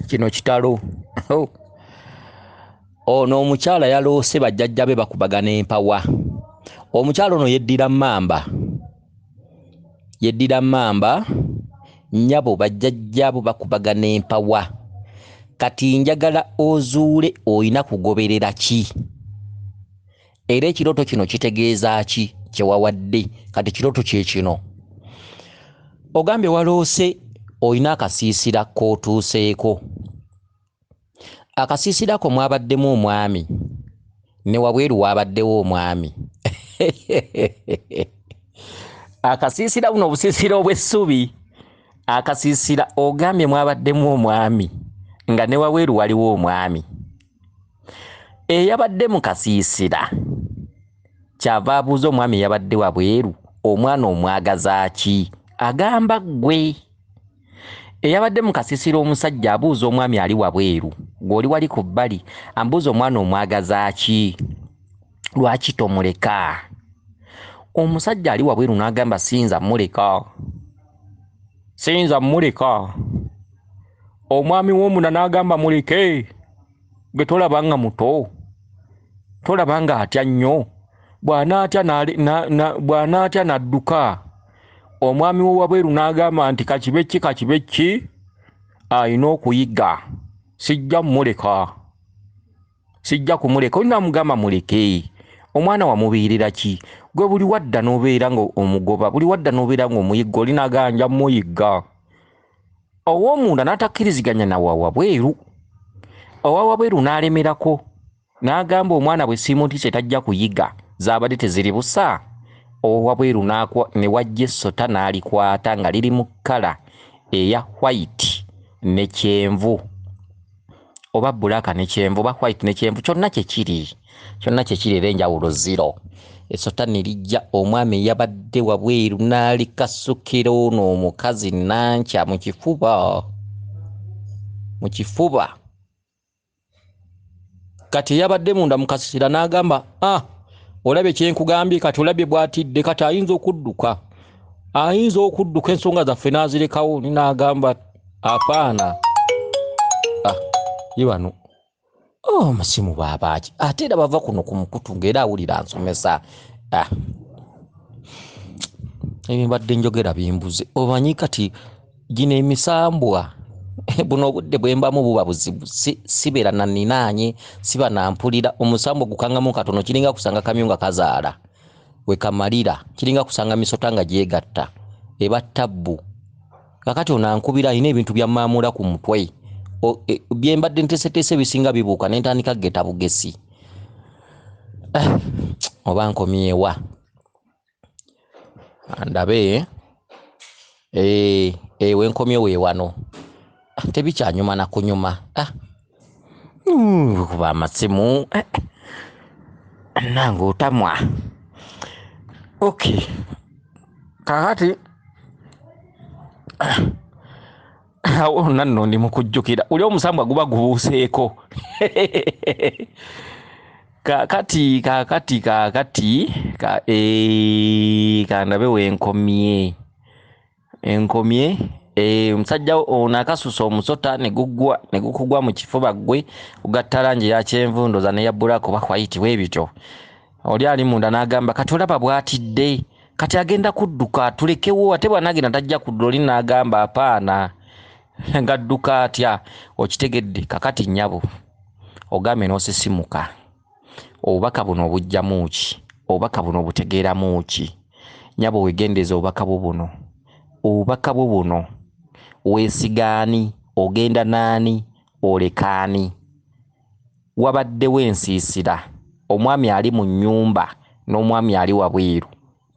Kino kitalo. Ono omukyala yaloose bajjajja be bakubagana empawa. Omukyala ono yeddira mmamba, yeddira mmamba, nnyabo bajjajjaabo bakubagana empawa. Kati njagala ozuule olina kugoberera ki, era ekirooto kino kitegeeza ki kye wawadde. Kati kirooto kye kino, ogambye waloose olina akasiisira k'otuuseeko. Akasiisira ko mwabaddemu omwami, ne wabweru waabaddewo omwami. Akasiisira buno obusiisira obw'essubi, akasiisira ogambye mwabaddemu omwami nga ne wabweru waliwo omwami. Eyabadde mu kasiisira kyava abuuza omwami eyabadde wabweru, omwana omwagaza ki? Agamba ggwe. Eyabadde mu kasiisira omusajja abuuza omwami ali wabweru, gw'oli wali ku bbali, ambuuza omwana omwagaza ki? Lwaki tomuleka? Omusajja ali wabweru n'agamba siyinza mmuleka, siyinza mmuleka. Omwami w'omunda n'agamba muleke, gwe tolaba nga muto, tolaba nga atya nnyo, bw'anaatya n'adduka. Omwami wo wabweru n'agamba nti kakibe ki, kakibe ki, alina okuyiga, sijja mmuleka, sijja kumuleka. Oli n'amugamba muleke, omwana wamubeerera ki? Gwe buli wadda n'obeera nga omugoba, buli wadda n'obeera ng'omuyigga, oli n'agamba nja mmuyigga. Ow'omunda n'atakkiriziganya na wa wabweru, owa wabweru n'alemerako, n'agamba omwana bwe siimutiise tajja kuyiga, zaabadde teziri busa. Ow'owabweru ne wajja essota n'alikwata nga liri mu kkala eya white ne kyenvu, oba bbulaaka ne kyenvu, oba white ne kyenvu, kyonna kye kiri, kyonna kye kiri, era enjawulo zero. Essota ne lijja, omwami eyabadde wabweru n'alikasukira ono omukazi Nankya mu kifuba, mu kifuba. Kati eyabadde munda mu kasiisira n'agamba, ah, olabye kye nkugambye, kati olabye bw'atidde, kati ayinza okudduka, ayinza okudduka ensonga zaffe n'azirekawo. Ni n'agamba apaana. Ah, ye bano oh, masimu baabaaki? Ate era bava kuno ku mukutu ng'era awulira nsomesa. Ah, ebyo mbadde njogera bimbuze. Omanyi kati gino emisambwa, buno obudde bwe mbamu buba buzibu, sibeera na nninaanye, siba na mpulira. Omusambwa gukangamu katono, kiringa kusanga kamyu nga kazaala we kamalira, kiringa kusanga misota nga gyegatta, eba tabbu. Kakati ono ankubira alina ebintu bya mmaamula ku mutwe, bye mbadde nteeseteese ebisinga bibuuka, ne ntandika kugeta bugesi. Oba nkomyewa ndabe we nkomye we wano, tebikyanyuma na kunyuma. Kuba amasimu nange otamwa. Okay, kakati awo nanno ndi mu kujjukira oli omusambwa guba gubuuseeko. Kaakati kaakati kaakati kandabe wenkomye, enkomye. Omusajja ono akasusa omusota ne gugwa, ne gukugwa mu kifuba ggwe, gugatta langi eya kyenvu ndowooza n'eya bbulaaka oba white bwe bityo. Oli ali munda n'agamba kati olaba bw'atidde, kati agenda kudduka tulekewo, ate bw'anaagenda tajja kudda. Oli n'agamba apaana, ng'adduka atya? Okitegedde? Kakati nnyabo ogambye n'osisimuka. Obubaka buno obuggyamu ki? Obubaka buno obutegeeramu ki? Nnyabo weegendereze obubaka bwo buno, obubaka bwo buno. Weesiga ani? Ogenda n'ani? Oleka ani? Wabaddewo ensiisira, omwami ali mu nnyumba n'omwami ali wabweru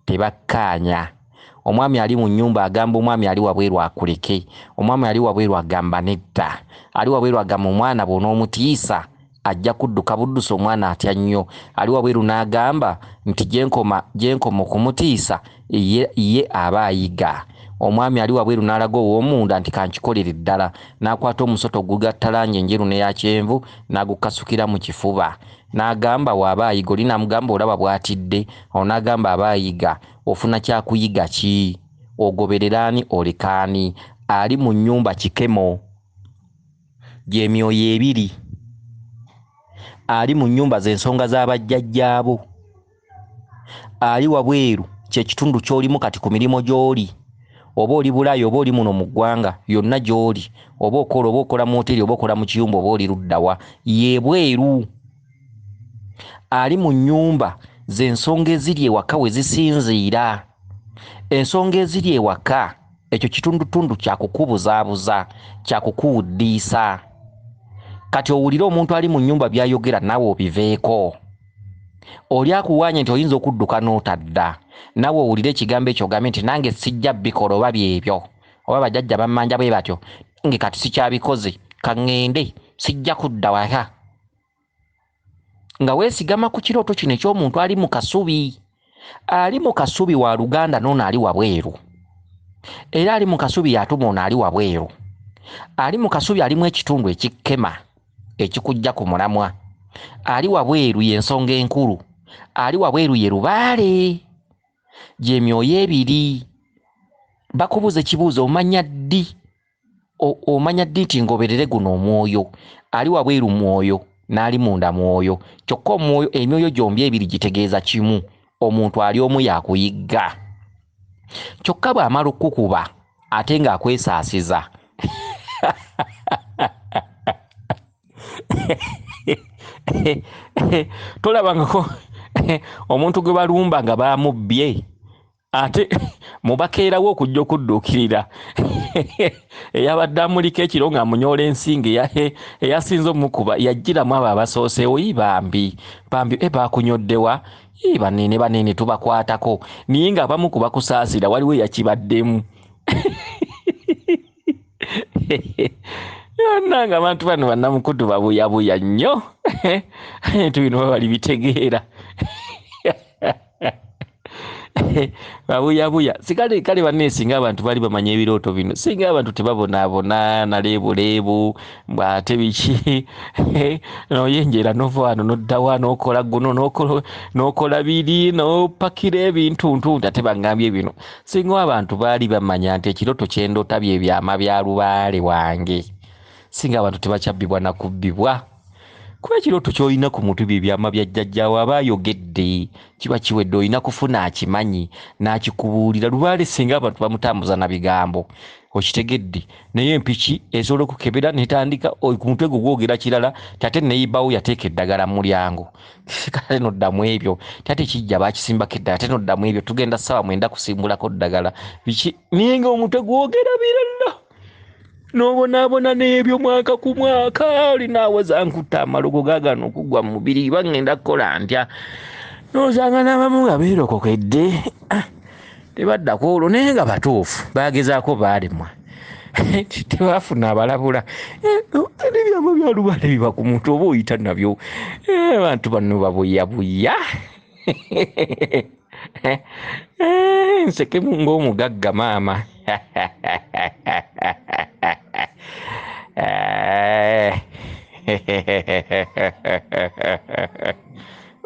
tebakkaanya. Omwami ali mu nnyumba agamba omwami ali wabweru akuleke, omwami ali wabweru agamba nedda. Ali wabweru agamba omwana bw'onoomutiisa ajja kudduka buddusi, omwana atya nnyo. Ali wabweru n'agamba nti gye nkoma okumutiisa ye aba ayiga. Omwami ali wabweru n'alaga ow'omunda nti kankikolere ddala, n'akwata omusota ogugatta langi enjeru n'eya kyenvu n'agukasukira mu kifuba. N'agamba bw'aba ayiga, oli n'amugamba olaba bw'atidde, ono n'agamba aba ayiga, ofuna kyakuyiga ki? Ogoberera ani, oleka ani? Ali mu nnyumba kikemo. Gy'emyoyo ebiri. Ali mu nnyumba z'ensonga z'abajjajjaabo. Ali wabweru kye kitundu ky'olimu kati ku mirimu gy'oli. Oba oli Bulaaya oba oli muno mu ggwanga, yonna gy'oli, oba okola oba okola mu woteeri oba okola mu kiyumba oba oli ludda wa, ye bweru. Ali mu nnyumba z'ensonga eziri ewaka we zisinziira. Ensonga eziri ewaka ekyo kitundutundu kya kukubuzaabuza, kya kukuwuddiisa. Kati owulire omuntu ali mu nnyumba by'ayogera naawe obiveeko. Oli akuwaanye nti oyinza okudduka n'otadda, naawe owulire ekigambo ekyo ogambe nti nange sijja bikola oba byebyo, oba bajjajja bammanja bwe batyo, nange kati sikyabikoze, ka ŋŋende, sijja kudda waka. Nga weesigama ku kirooto kino eky'omuntu ali mu kasubi. Ali mu kasubi wa luganda n'ono ali wabweru. Era ali mu kasubi y'atuma ono ali wabweru. Ali mu kasubi alimu ekitundu ekikkema ekikujja ku mulamwa. Ali wabweru y'ensonga enkulu. Ali wabweru ye lubaale. Gy'emyoyo ebiri. Bakubuuza ekibuuzo omanya ddi? Omanya ddi nti ngoberere guno omwoyo? Ali wabweru mwoyo n'ali munda mwoyo. Kyokka omwoyo, emyoyo gyombi ebiri gitegeeza kimu. Omuntu ali omu yakuyigga. Kyokka bw'amala okukuba ate ng'akwesaasiza. Tolabangako omuntu gwe balumba nga bamubbye ate mubakeerawo okujja okudduukirira eyabadde amuliko ekiro ng'amunyoola ensingo eyasinze omukuba yajjiramu abo abasooseewo. Yi bambi bambi, baakunyoddewa? Yi banene banene tubakwatako, naye ng'abamu ku bakusaasira waliwo eyakibaddemu. Yonna abantu bano bannamukutu babuyabuya nnyo, ebintu bino baba bitegeera. Babuyabuya. Sikale kale banne singa abantu bali bamanya ebirooto bino, singa abantu tebabonaabona na leebuleebu mbw'ate biki noyenjera nova wano nodda wa n'okola guno n'okola biri n'opakira ebintuntu ate bangambye bino. Singa abantu baali bamanya nti ekirooto kye ndoota bye byama bya lubaale wange, singa abantu tebakyabbibwa na kubbibwa. Kuba ekirooto ky'olina ku mutwe bye byama bya jjajjaawo aba ayogedde, kiba kiwedde, olina kufuna akimanyi n'akikubuulira. Lubaale singa abantu bamutambuza na bigambo, okitegedde. Naye empiki esobola okukebera n'etandika ku mutwe gwo gwogera kirala, ate neyibawo yateeka eddagala mu mulyango. Kale noddamu ebyo, ate kijja baakisimbako eddagala, ate noddamu ebyo, tugenda ssaawa 9 kusimbulako ddagala. Biki? Naye ng'omutwe gwogera birala. N'obonaabona n'ebyo mwaka ku mwaka, olinaaweza nkutta amalogo gaagano okuggwa mu mubiri, bangenda kukola ntya? N'osanga n'abamu nga beerokokedde, tebaddako olwo, naye nga batuufu, baagezaako baalemwa. Tebaafuna abalabula. Ebyama bya lubaale biba ku muntu oba oyita nabyo. Abantu bano babuyabuya. Nsekemu ng'omugagga maama.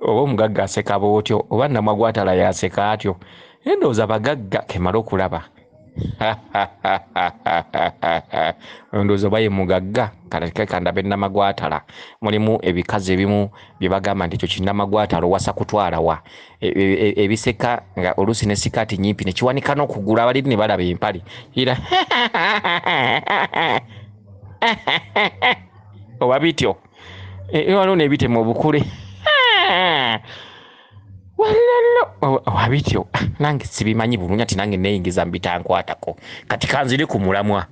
Oba omugagga aseka bw'otyo, oba nnamagwatala y'aseka atyo. Endowooza bagagga kemala okulaba. Ndowooza oba ye mugagga, kale kandabe nnamagwatala. Mulimu ebikazi ebimu bye bagamba nti ekyo kinnamagwatala owasa kutwala wa. Ebiseka nga oluusi ne sikaati nnyimpi ne kiwanika n'okugulu, abali ne balaba empale. Era oba bityo. Waliwo n'ebitema obukule. Walalo, oba bityo. Nange sibimanyi bulungi ati nange neeyingiza mu bitankwatako. Kati kanzire ku mulamwa.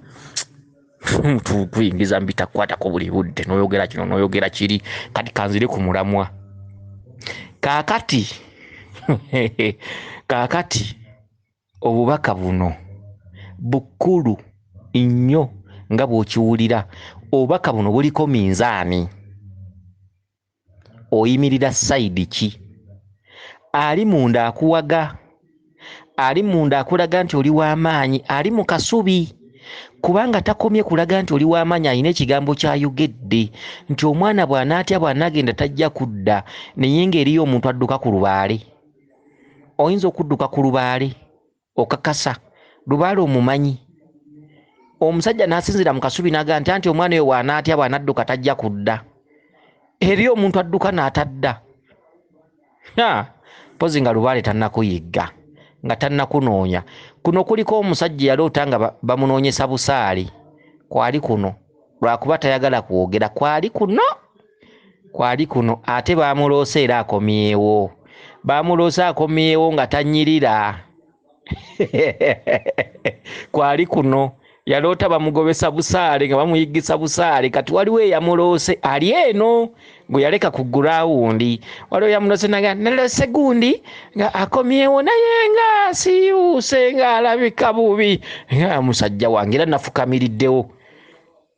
Tukuyingiza mu bitakwatako buli budde, n'oyogera kino n'oyogera kiri. Kati kanzire ku mulamwa. Kaakati kaakati obubaka buno bukulu nnyo nga bw'okiwulira. Obubaka buno buliko minzaani. Oyimirira sayidi ki? Ali munda akuwaga, ali munda akulaga nti oli w'amaanyi, ali mu kasubi. Kubanga takomye kulaga nti oli w'amaanyi, alina ekigambo ky'ayogedde nti omwana bw'anaatya bw'anaagenda tajja kudda, naye ng'eriyo omuntu adduka ku lubaale. Oyinza okudduka ku lubaale okakasa lubaale omumanyi, Omusajja n'asinziira mu kasubi n'agamba nti anti omwana oyo bw'anaatya bw'anadduka tajja kudda. Eri omuntu adduka n'atadda. Mpozi nga lubaale tannakuyigga, nga tannakunoonya. Kuno kuliko omusajja yaloota nga bamunoonyesa busaale. Kwali kuno lwakuba tayagala kwogera, kwali kuno, kwali kuno ate bamuloose era akomyewo, bamuloose akomyewo nga tanyirira. Kwali kuno yaloota bamugobesa busaale nga bamuyigisa busaale. Kati waliwo eyamuloose ali eno gwe yaleka ku gurawundi, waliwo yamuloose naga naloose gundi nga akomyewo naye nga asiiwuuse nga alabika bubi, nga musajja wange era nafukamiriddewo.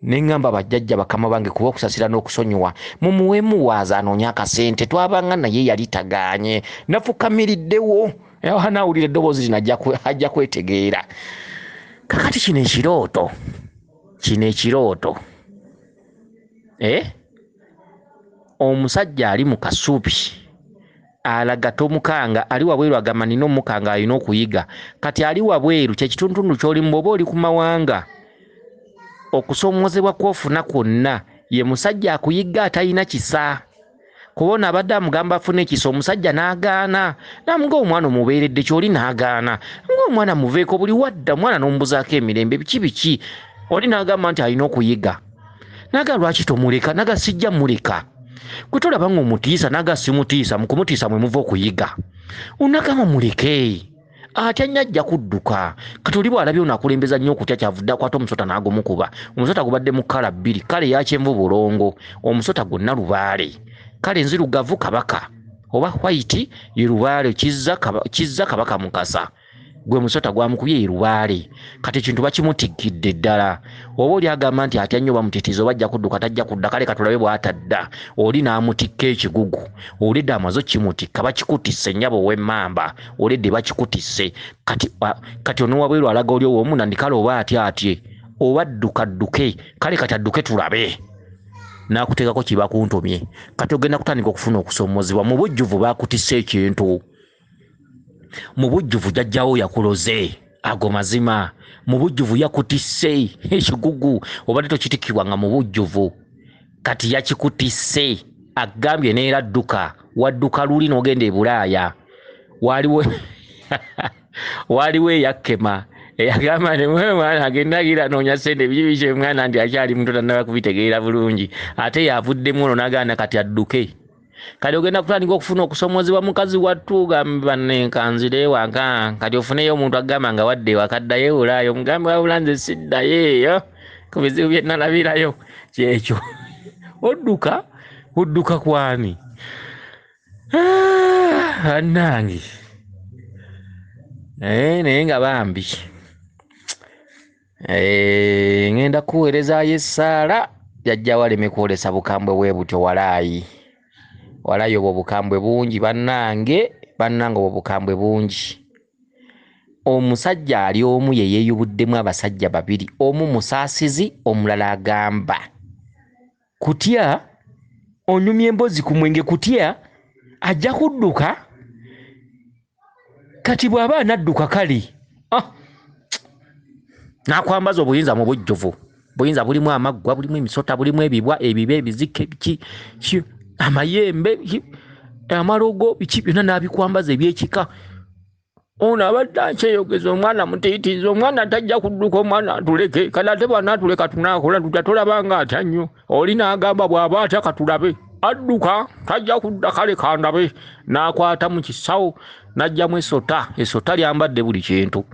Ne ŋŋamba bajjajja bakama bange kuba okusasira n'okusonyiwa mumuwe muwaaza anoonye akasente, twabanga naye yali tagaanye. Nafukamiriddewo anaawulira eddoboozi lino ajja kwetegeera. Kakati kino ekirooto, kino ekirooto omusajja ali mu kasubi alaga tomukanga, ali wabweru agamba nina omukanga alina okuyiga. Kati ali wabweru kyekituntundu ky'olimu bw'oba oli ku mawanga, okusoomozebwa kw'ofuna kwonna ye musajja akuyiga atalina kisa. Kubona abadde amugamba afune ekisa, omusajja n'agaana, n'amuga omwana omubeeredde ky'oli n'agaana, ng'omwana muveeko buli wadda omwana n'omubuzaako emirembe biki biki. Oli n'agamba nti alina okuyiga, n'aga lwaki tomuleka, n'aga sijja muleka. Gwe tolaba ng'omutiisa, n'aga simutiisa, mu kumutiisa mwe muva okuyiga. Onagamba muleke, atya nnyo ajja kudduka. Kati oli bw'alabye ono akulembeza nnyo okutya, kyavudde akwata omusota n'agumukuba. Omusota gubadde mu kkala bbiri, kkala eya kyenvu bulongo, omusota gwonna lubaale, kale nzirugavu kabaka oba white ye lubaale, kizza kabaka Mukasa gwe musota gwamukubye ye lubaale. Kati ekintu bakimutikkidde ddala. Oba oli agamba nti atya nnyo bamutitiiza oba ajja kudduka tajja kudda, kale katulabe bw'atadda. Oli n'amutikka ekigugu, oledde amaze okkimutikka, bakikutisse nnyabo ow'emmamba, oledde bakikutisse. Kati ono wabweru alaga oli ow'omunda nti kale oba atya atye, oba adduka adduke, kale kati adduke tulabe. N'akuteekako kibakuntomye. Kati ogenda kutandika okufuna okusoomozebwa mu bujjuvu, baakutisse ekintu mu bujjuvu. Jjajjawo yakuloze ago mazima, mu bujjuvu yakutisse ekigugu, obadde tokitikkibwanga mu bujjuvu, kati yakikutisse, agambye neera dduka. Wadduka luli n'ogenda e Bulaaya, waliwo eyakkema eyagamba nti mwana agenda agira anoonya ssente biki biki, omwana nti akyali muto tannaba kubitegeera bulungi, ate yavuddemu ono n'agaana kati adduke. Kati ogenda kutandika okufuna okusoomozebwa mukazi wattu, gambe bannenkanzire ewaka. Kati ofuneyo omuntu agamba nga wadde ewaka addayo e Bulaaya, omugambe wabula nze siddayo eyo ku bizibu bye nalabirayo. Kyekyo odduka, odduka kwani? Bannange naye nga bambi ngenda kuweerezaayo essaala jjajjawo aleme kwolesa bukambwe bwe butyo. Walaayi walaayi obwo bukambwe bungi bannange, bannange obwo bukambwe bungi. Omusajja ali omu ye yeeyubuddemu abasajja babiri, omu musaasizi omulala agamba kutya onyumya emboozi ku mwenge, kutya ajja kudduka. Kati bw'aba anadduka kale n'akwambaza obuyinza mu bujjuvu. Buyinza bulimu amaggwa, bulimu emisota, bulimu ebibwa, ebibe, ebizike, biki amayembe, amalogo, biki byonna n'abikwambaza ebyekika. Ono abadde akyeyogeza omwana mutiitiiza, omwana tajja kudduka, omwana atuleke. Kati ate bw'anaatuleka tunaakola tutya? Tolaba nga atya nnyo. Oli n'agamba bw'aba atya katulabe, adduka tajja kudda, kale kandabe. N'akwata mu kisawo n'aggyamu essota, essota lyambadde buli kintu.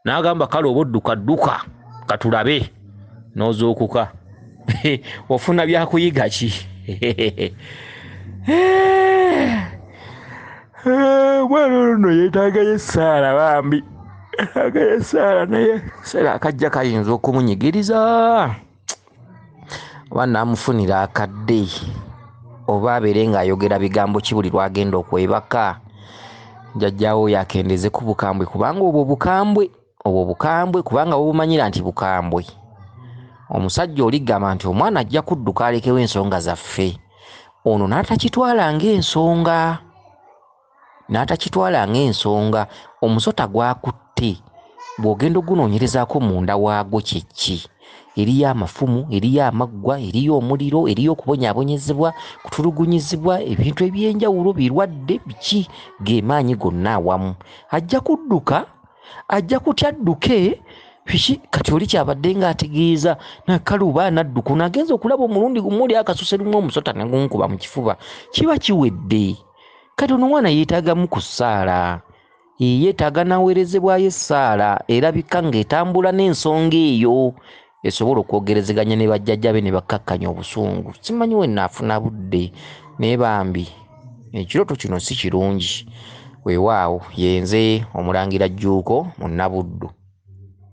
N'agamba kale oba odduka dduka katulabe, n'ozuukuka. Ofuna byakuyiga ki? Omwana ono nno yeetaagayo essaala bambi, yeetaagayo essaala, naye essaala akajja kayinza okumunyigiriza oba n'amufunira akadde, oba abeere ng'ayogera bigambo ki buli lw'agenda okwebaka. Jjajjaawo oyo akendeeze ku bukambwe, kubanga obwo bukambwe, obwo bukambwe, kubanga bubumanyira nti bukambwe. Omusajja oli gamba nti omwana ajja kudduka alekewo ensonga zaffe, ono n'atakitwala ng'ensonga, n'atakitwala ng'ensonga. Omusota gwakutte Bw'ogenda ogunoonyerezaako munda waagwo kye ki? Eriyo amafumu, eriyo amaggwa, eriyo omuliro, eriyo okubonyaabonyezebwa, kutulugunyizibwa, ebintu eby'enjawulo, birwadde, biki, ge maanyi gonna awamu. Ajja kudduka, ajja kutya adduke, biki, kati oli kyabadde ng'ategeeza nakaluba anadduka, ono agenza okulaba omulundi gumu oli akasuse lumu omusota ne gunkuba mu kifuba, kiba kiwedde. Kati ono omwana yeetaagamu ku ssaala. Yeetaaga n'aweerezebwayo essaala erabika ng'etambula n'ensonga eyo esobola okwogerezeganya ne bajjajja be ne bakkakkanya obusungu. Simanyi we nnaafuna budde, naye bambi ekirooto kino si kirungi. Weewaawo ye nze Omulangira Jjuuko Munnabuddu.